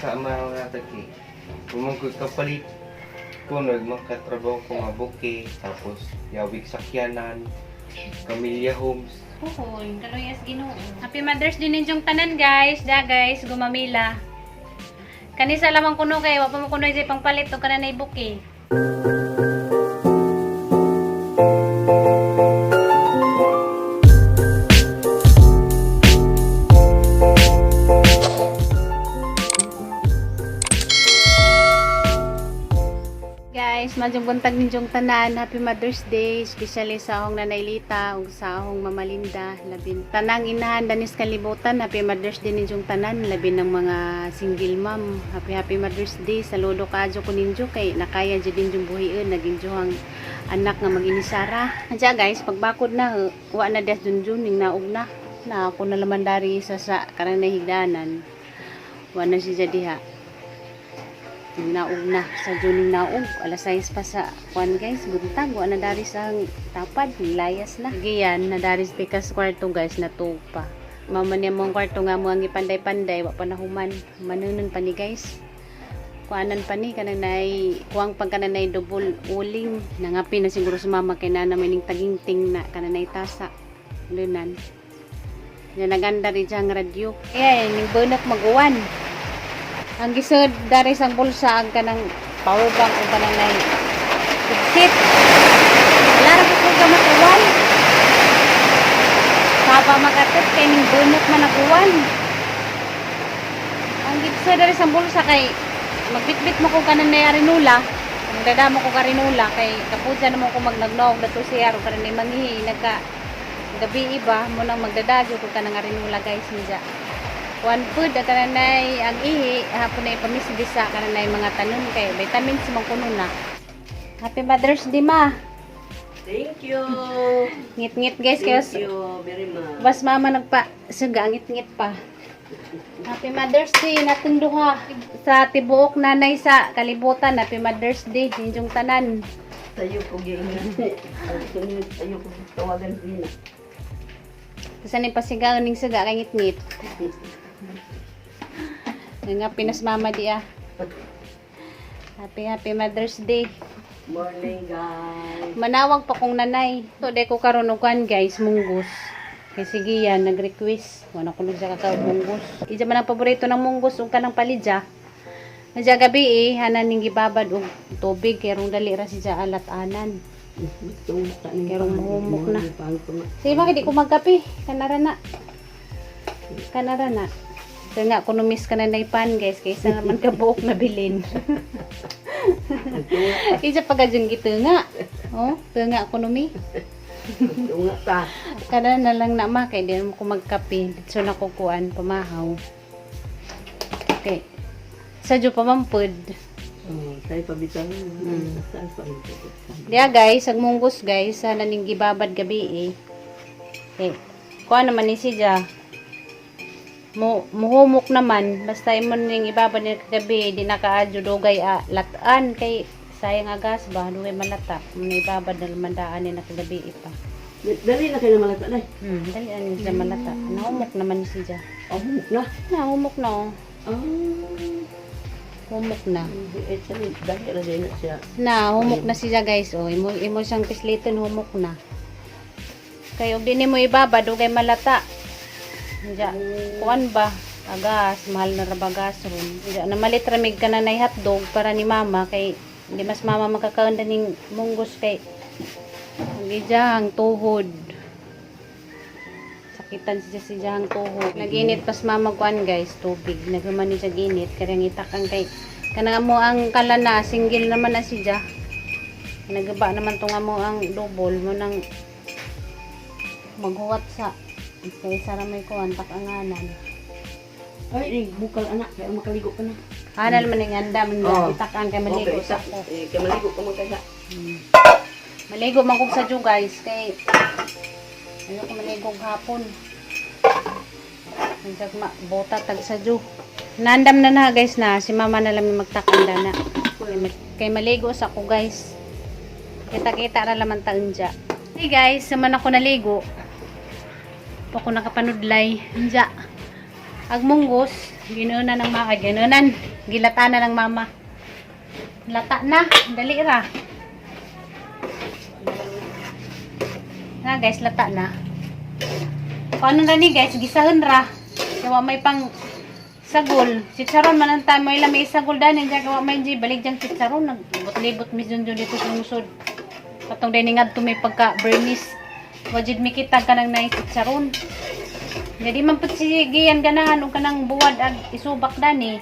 Sa mga tagi. Kung kapalit ko nagmakatrabaho ko nga buki, tapos yawig sakyanan, Camilla Homes. Puhon, kaluyas Ginoo. Happy Mother's Day ninyong tanan, guys. Da guys, gumamila. Kanisa lamang kuno kay wa pa mo kuno jay pangpalit og kananay buki. Guys, madyong buntag ninyong tanan. Happy Mother's Day, especially sa akong Nanay Lita ug sa akong Mama Linda. Labin tanang inahan danis kalibutan. Happy Mother's Day ninyong tanan, labin ng mga single mom. Happy Happy Mother's Day. Saludo kaadyo ko ninyo kay nakaya jud ninyong buhion naging juhang anak nga mag-inisara. Adya guys, pagbakod na wa na des junjun ning naog na. Na ako na laman dari isa sa kanang nahigdanan. Wa na siya diha. Naog na sa juning naog alas 6 pa sa kwan guys, buntag, wa na dari sa tapad, layas na. Giyan na dari sa pikas kwarto guys, natuog pa mama niya mong kwarto nga mo ang gipanday-panday, wa pa nahuman, manunon pa ni guys, kuanan pa ni kanang nay kuang pang kanang nay double uling, nangapi na siguro sa mama kay nana may ning taginting na kanang nay tasa lunan. Yan, naganda rin siya ang radyo. Kaya ning bunot mag-uwan. Ang gisod dari sang bulsa ang kanang power bank o kanang nay headset. Wala ra ko gamot uwan. Saba magatot kay ning bunot man ang uwan. Ang gisod dari sang bulsa kay magbitbit mo ko kanang nay arinula. Ang dadamo ko karinula kay kapudya naman ko magnagnog dato siya ro kanang nay manghihi nagka gabi iba mo nang magdadagyo ko kanang arinula guys niya. One food ang kananay ang ihi hapon na ipamisdi sa kananay mga tanon kay vitamins man kuno na. Happy Mother's Day, ma. Thank you. Ngit-ngit guys kay Thank you very much. bas mama nagpa suga ngit-ngit pa. Happy Mother's Day natong duha sa tibuok nanay sa kalibutan. Happy Mother's Day ninyong tanan. Tayo ko giingan. Tayo ko tawagan din. Sa ni pasigaw ning suga kay ngit-ngit. Nga pinas mama di ah. Happy Happy Mother's Day. Morning, guys. Manawag pa kong nanay. To de ko karon og kuan guys, munggus. Kay sige yan, nag-request. Wala ko siya kakaog munggus. Ija man ang paborito ng munggus ug kanang palidya. Nadya gabi eh, hanan ning gibabad og tubig kay rong dali ra siya alat-anan. Pero muhumok na. Sige bakit di ko magkape? Kanara na. Kanara na. Kaya nga, kunumis ka na naipan guys, kaysa naman kabuok na bilin. Isa pa gadyong gitunga. Oh, tunga kunumi. Tunga ta. Kada na lang na ma kay di mo ko magkape. Dito na ko kuan pamahaw. Okay. Sa pa mampud. Oh, tayo pabitaw. Saan pa Diya guys, ag munggos guys, sana ning gibabad gabi eh. Okay. Kuan naman ni siya. Mo muhumok naman basta imo ning ibabad ni kagabi di nakaadyo dugay a lataan kay sayang agas ba dugay malata mo ibabad na lamandaan ni nakagabi pa. Dali na kayo na malata na. Dali ani siya malata. Nahumok naman ni siya. Oh, humok na. Nahumok na oh. Ah, Humok na. eh, sabi, dali ra din na siya. Na, humok na siya guys. Oh, imo imo siyang pisliton humok na. Kay og dinhi mo ibaba dugay malata. Diya, kuan ba? Agas, mahal na ra bagas ron. Diya, namalit ra mig kananay hotdog para ni mama kay hindi mas mama makakaon ning munggos kay ang ijang tuhod. Sakitan siya si Jang tuhod. Naginit pas mama kuan guys, tubig. Naghuman ni siya ginit kaya ngitak ang kay kanang mo ang kalana single naman na siya. Nagaba naman tong amo ang double mo nang maghuwat sa kaysa ra may kuan takanganan. Ay, bukal anak, kaya makaligo ka na. Anal man ning anda man Oh. itakan kay maligo Okay, sa ko. Eh, kaya maligo ka man kaya. Maligo man kog sa guys kay ayoko maligo og hapon. Minsan ma bota tag sa. Nandam na na guys na si mama na lang may magtakanda na. Kay maligo sa ko guys. Kita-kita ra laman taon dya. Hey guys, naman ako naligo. Pa ko nakapanudlay. Dya. Ag munggos, ginunan ng mga ginunan. Gilata na ng mama. Lata na. Dali ra. Na guys, lata na. Paano na ni guys? Gisahan ra. Kaya may pang sagol. Chicharon man ang tamo ila may isagol dani diyan kay may ji balik diyang chicharon naglibot-libot mi dun dito sa lungsod. Katong dining adto may pagka Bernice. Wajid mi kita kanang nay chicharon. Jadi man pud si giyan ganahan og kanang buwad ag isubak dani.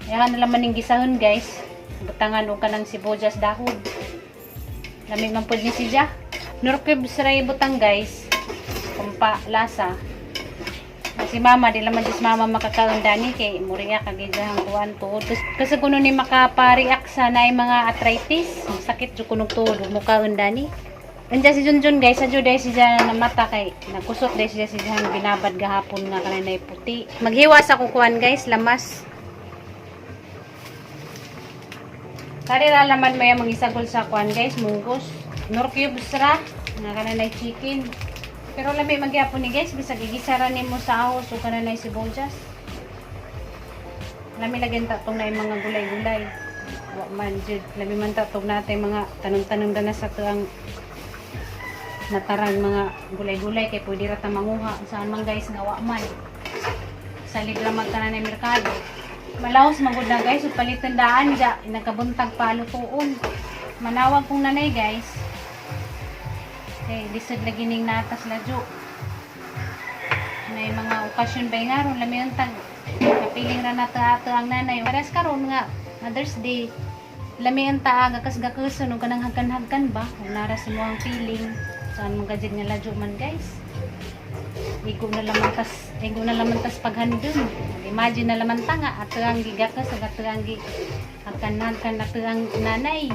Yahan na laman ning gisahon guys. Butangan og kanang sibuyas dahon. Lami man pud ni siya. Nor cubes ra butang guys. Kumpa lasa. Si mama, di laman si mama makakaon dani kay muriya kagidahang kuan tuod. Kasi kuno ni makapariak sa naay mga arthritis, sakit jud kunog tuod ug mukaon dani. Andiyan si Junjun guys, sa Juday siya namata kay nagkusot day siya siya binabad gahapon nga kanay puti. Maghiwa sa kukuan guys, lamas. Kari ra laman maya mangisagol sa kuan guys, munggos. Nor cubes ra nga kanay chicken. Pero lami magyapon ni guys, bisag igisa ra nimo sa ahos o kananay sibuyas. Lami lagi tatong na yung mga gulay-gulay. Wa man jud, lami man tatong natay mga tanom-tanom na sa tuang natarang mga gulay-gulay kay pwede ra ta manguha saan man guys nga wa man. Salig ra magtanan ng merkado. Malaos magud na guys, ug palitan daan ja nagkabuntag palutuon. Manawag kong nanay guys. Kay lisod lagi ning natas ladyo. May mga okasyon ba nga ron lami ang tag kapiling ra nato ato ang nanay. Pares karon nga Mother's Day. Lami ang taaga kas gakuson ug kanang hagkan-hagkan ba? Ug nara sa mo ang feeling. Saan man gajid nga ladyo man guys. Igo na laman tas, igo na laman tas paghandom. Imagine na laman ta nga ato ang gigakas ug ato ang gi hagkan-hagkan ato ang nanay.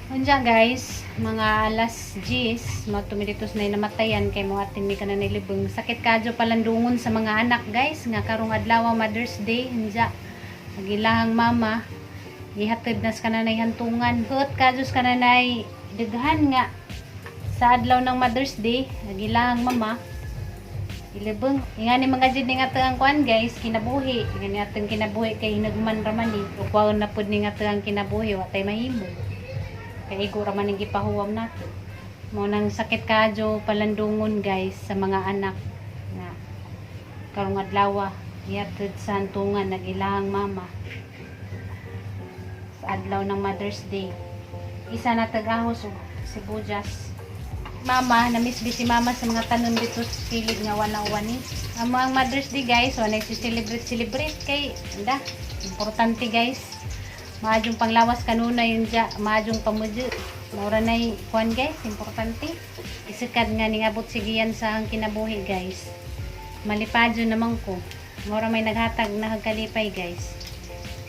Unja guys, mga alas 10, mga tumiditos na namatayan kay mo atin mi kanan nilibong. Sakit kadyo palandungon sa mga anak guys, nga karong adlaw Mother's Day, unja. Agilahang mama, ihatid nas kananay hantungan. Huot kadyo sa kananay daghan nga sa adlaw ng Mother's Day, agilahang mama, ilibong. Ingani mga jud ni nga ang kuan guys, kinabuhi. Ingani atong kinabuhi kay hinagman ra man ni. Ukwaon na pud ni nga ang kinabuhi, wa tay mahimo. Kay igo ra man ang gipahuwam nato. Mo nang sakit kadyo palandungon guys sa mga anak nga karong adlaw gihatod sa hantungan nagilahang mama sa adlaw ng Mother's Day. Isa na tag-ahos og sibuyas. Mama, na-miss si mama sa mga tanon dito sa kilid nga wala ni. Amo ang Mother's Day guys, wala celebrate celebrate kay anda, importante guys. Maadjong panglawas kanunay yun dya, maadjong pamudyo. Maura na kuan guys, importante. Isikad nga ningabot sigiyan sa ang kinabuhi guys. Malipadyo naman ko. Maura may naghatag na hagkalipay guys.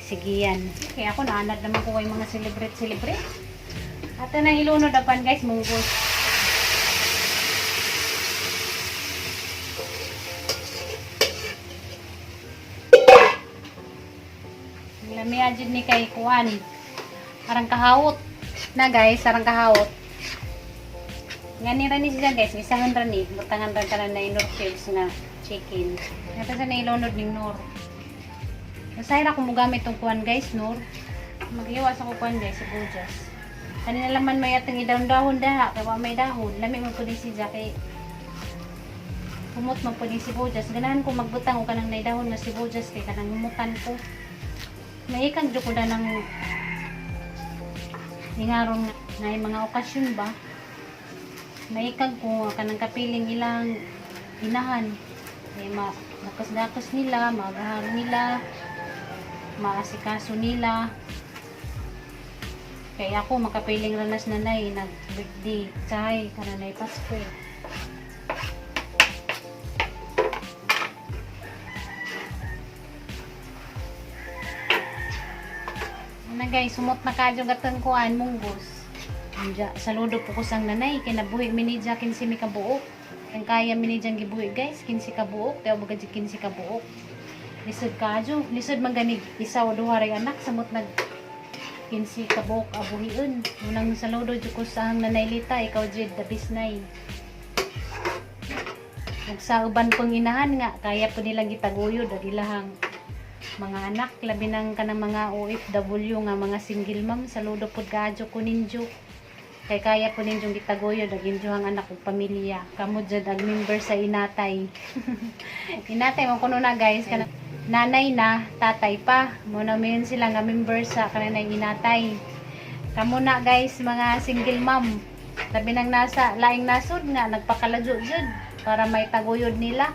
Sigiyan. Kaya ako naanad naman ko kay mga celebrate celebrate. Ato nang ilunod apan guys, munggos. Lami jud ni kay kuan. Arang kahawot. Na guys, arang kahawot. Ngani ra ni siya guys, isahan ra ni, butangan ra tanan na inor cubes nga chicken. Ito sa nailunod ning nor. Masay ra kung mogamit tong kuan guys, nor. Magiwas ako kuan guys, sibuyas. Kanina laman may atong idahon-dahon daha, kay wa may dahon. Lami man pud ni siya kay humot man pud ni sibuyas. Ganahan ko magbutang og kanang naidahon nga sibuyas kay kanang humutan ko. Maikag jud ko na ng ningaron na yung mga okasyon ba. Maikag ko kanang kapiling ilang inahan. May ma dakos-dakos nila, maagahag nila, maasikaso nila. Kaya ako makapiling ranas nanay nag birthday, chay kananay Pasko. Ano guys, sumot na kadyo gatang kuan munggos. Anja, saludo po ko sang nanay kay nabuhi mi ni Jack 15 mi kabuok. Ang kaya mi ni Jang gibuhi guys, 15 kabuok, tiyaw baga 15 kabuok. Lisod kadyo, lisod man ganig isa o duha ray anak samot nag 15 kabuok abuhion. Unang saludo jud ko sa ang nanay Lita, ikaw jud the best nay. Ug sa uban pong inahan nga kaya po nilang gitaguyod ag ilahang Mga anak, labi nang kanang mga OFW nga mga single mom, saludo pud kaadyo ko ninyo. Kay kaya po ninyong gitaguyod ag inyohang anak ug pamilya. Kamo jud ag member sa inatay. Inatay mo kuno na, guys, kanang nanay na, tatay pa. Mo na mayon sila nga member sa kanang inatay. Kamo na, guys, mga single mom. Labi nang nasa laing nasod nga nagpakaladyo jud para may taguyod nila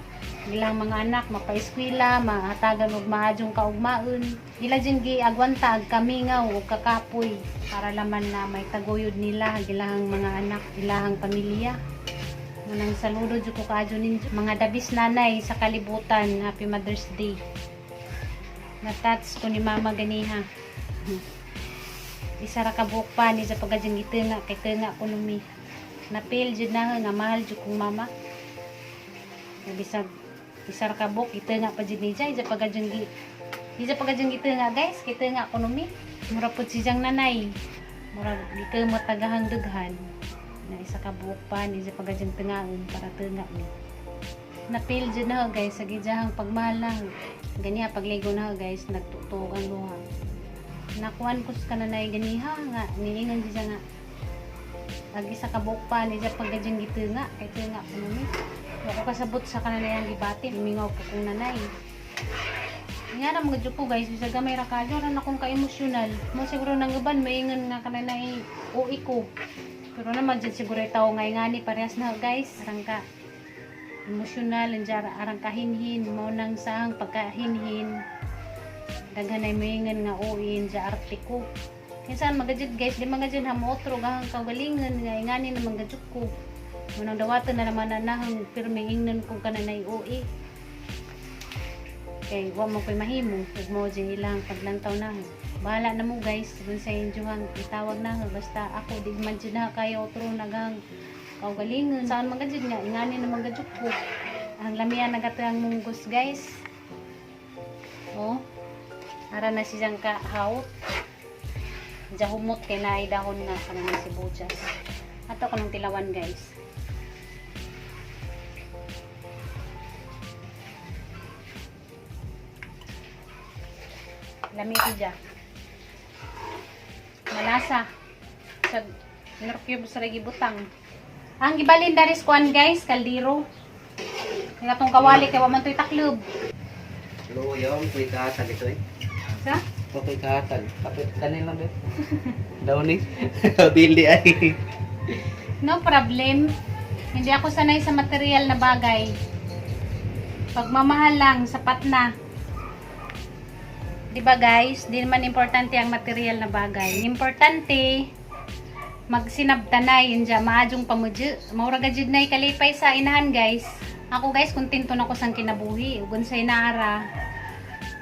ilang mga anak, mapaeskwela, mahatagan og maadyong kaugmaon. Ila jud giagwanta ag kamingaw ug kakapoy para laman na may taguyod nila ang ilahang mga anak, ilahang pamilya. Munang saludo jud ko kaadyo ninyo. Mga dabis nanay sa kalibutan, Happy Mother's Day. Natats ko ni Mama ganiha. Isa ra ka buok pa ni sa pagadyang gitenga kay tenga ko numi. Napil jud na nga mahal jud kong mama. Kay bisag isa ra ka buok gitenga pa jud ni Jay sa pagadyang gi Isa pagadyang gitenga, guys, kay tenga ko numi. Mura pud si Jang nanay. Mura gikamot tagahang dughan na isa ka buok pa ni sa pagadyang tengaon para tenga ni. Napil jud na ho, guys, sa gijahang pagmahal na ho. Ganiha pagligo na ho, guys, nagtutuog ang luha. Nakuan ko sa kananay ganiha nga niingon siya nga ag isa ka buok pa ni siya paggadyang gitenga kay tenga ko numi. Wa ko kasabot sa kananay ang gibati, mingaw ko kong nanay. Nga na mga ko, guys, bisag gamay ra kayo ran akong ka-emosyonal. Mo siguro nang uban maingon nga kananay ui ko. Pero naman jud siguro tawo nga ingani parehas na, guys. Arang ka emosyonal anja arang kahinhin mo nang saang pagkahinhin. Daghan ay maingon nga uin sa arte ko. Kinsan magajud, guys, di magajud ha mo otro gahang kaugalingon nga ingani na magajud ko. Munang dawatan na naman na nahang pirmi ingnon kung kananay ui. Kay wa mo ko'y mahimo ug mo di ilang paglantaw na. Bahala na mo, guys, kung sa inyohang itawag na. Basta ako di man jud na kayo otro naghang kaugalingon. Saan magajud nga ingani na magajud ko. Ang lamian nagatang munggos, guys. Oh. Ara na siyang kahawt. Diya humot kay naay dahon nga kanang sibuyas. Ato ko ng tilawan, guys. Lami ko dya. Malasa. Sa Knorr cube sa lagi butang. Ang gibalin daris kuan, guys, kaldero. Nga tong kawali kay wa man to'y taklob. Luyaw, ko'y kahatag ito eh. Sa? Ko'y kahatag. Kapit kanin lang ba? Daw ni. Dili ay. No problem. Hindi ako sanay sa material na bagay. Pagmamahal lang, sapat na. 'Di ba, guys? Di naman importante ang material na bagay. Importante magsinabtanay yun dya, maadjong pamudyo. Maura gajud na kalipay sa inahan, guys. Ako, guys, kontento na ko sang kinabuhi. Ug unsay naara,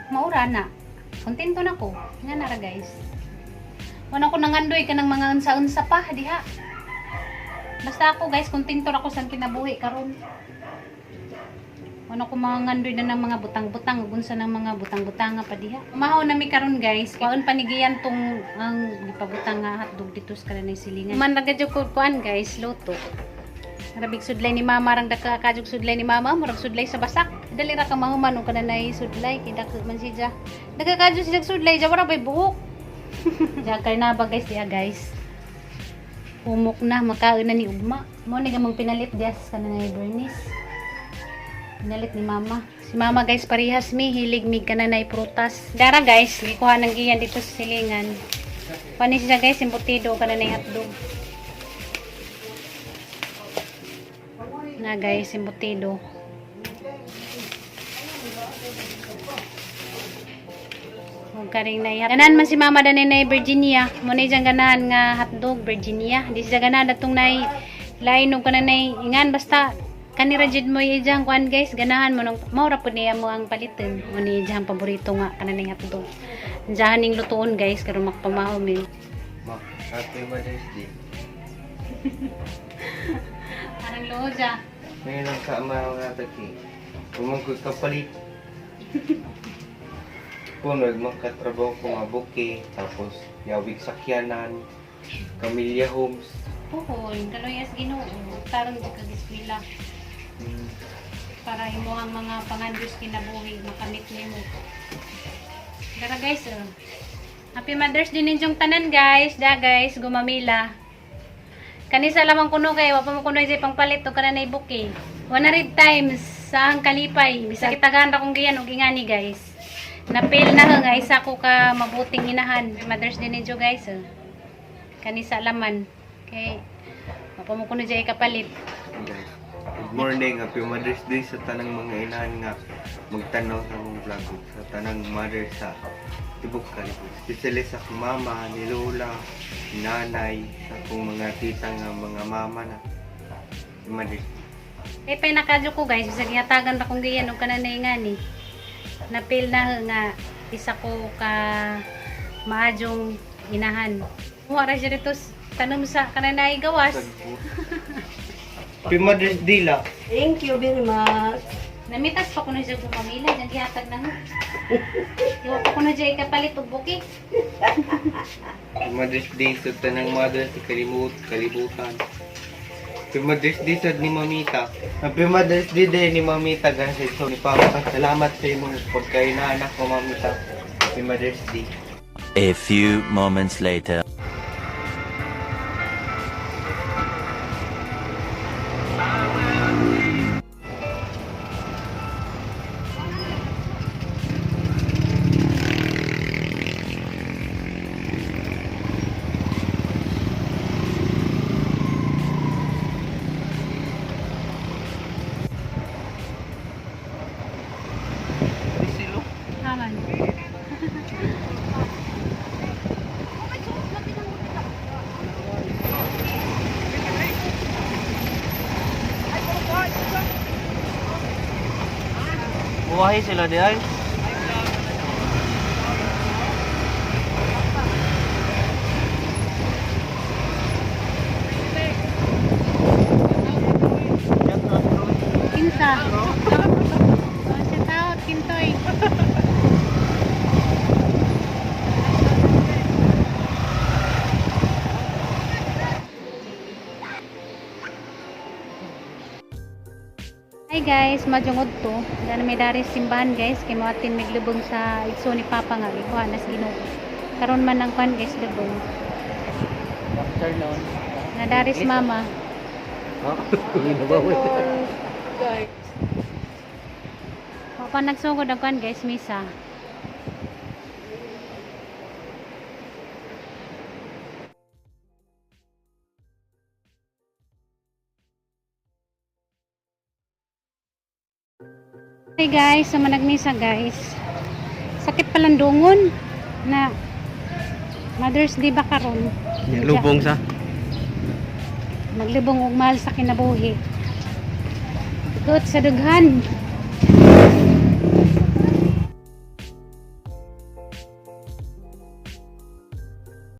maura na. Kontento na ko. Nga nara, guys. Wala ko nangandoy kanang mga unsa-unsa pa diha. Basta ako, guys, kontento ra ko sa kinabuhi karon. Wala ko mga ngandoy na ng mga butang-butang ug unsa ng mga butang-butang nga pa diha. Umahaw na mi karon, guys. Kaon panigiyan tong ang gipabutang nga hotdog dito sa kanang silingan. Man ra gyud ko kuan, guys, luto. Rabig sudlay ni mama rang daka kajug sudlay ni mama, murag sudlay sa basak. Dali ra ka mahuman og kananay sudlay kay dako man siya. Daka kajug siya sudlay ja wala bay buhok. Ja kay na ba, guys, diha, guys. Humok na makaon na ni ugma. Mo ni gamong pinalit dias kananay Bernice. Pinalit ni mama. Si mama, guys, parehas mi hilig mig kananay prutas. Dara, guys, gikuha ng giyan dito sa silingan. Panis siya, guys, embutido kananay hotdog. Na, guys, embutido. Huwag ka rin naiyak. Ganahan man si mama danay na Virginia. Mo na diyang ganahan nga hotdog Virginia. Di siya ganahan datong nay lain og kananay ingan basta kanira jud mo ijang kuan, guys, ganahan mo nung maura pud niya mo ang paliton mo ni ijang paborito nga kananay hotdog. Diyan ning lutuon, guys, karon makpamaho mi. Ma, Happy Mother's Day. Parang luho ja. Ngayon ang kaamaraw nga taki. Pumangkoy kapalit. Puno, magkatrabaho ko nga buki, tapos yawig sakyanan, Camilla Homes. Puhon, kaluyas Ginoo, tarong di kag eskwela para imo ang mga pangandus kinabuhi makamit nimo. Tara guys, oh. Happy Mother's Day ninyong tanan guys. Da guys, gumamila. Kanisa lamang kuno kay wa pa mo kuno isay pangpalit og kananay bouquet. 100 times sa ang kalipay. Bisag kitagaan ra kong giyan og ingani guys. Napil na nga isa ko ka mabuting inahan. Happy Mother's Day ninyo guys. Oh. Kanisa laman. Okay. Wa pa mo kuno jay kapalit. Guys, good morning. Happy Mother's Day sa tanang mga inahan nga magtanaw sa akong vlog ug sa tanang mother sa tibok kalibot. Especially sa akong mama, ni lola, ni nanay, sa akong mga tita nga mga mama na. Happy Mother's Day. Eh, pay nakadyo ko guys, bisag gihatagan ra kong giyan og kananay ngani. Napil na nga isa ko ka maadjong inahan. Wa ra siya dito tanom sa kananay gawas. Happy Mother's Day la. Thank you very much. Namitas pa kuno siya gumamila, dyan gihatag na nga. Iwa pa kuno siya ikapalit og buki. Happy Mother's Day sa tanang mother sa kalibutan. Happy Mother's Day sad ni Mamita. Happy Mother's Day din ni Mamita guys. So ni Papa, salamat sa imong pagkainaanak ko Mamita. Happy Mother's Day. A few moments later. Haman. Buhay sila diay. Kinsa. Oh, shout out Kintoy. Hi guys, madyong udto. Dana may dari simbahan guys kay moatin miglubong sa igso ni Papa nga gikuha nas Ginoo. Karon man ang kwan guys lubong. Afternoon. Na daris mama. Wa pa nagsugod ang kwan guys misa. Hey guys, sa managmisa guys. Sakit palandungon na Mother's Day ba karon? Lubong sa. Maglibong og mahal sa kinabuhi. Good sa dughan.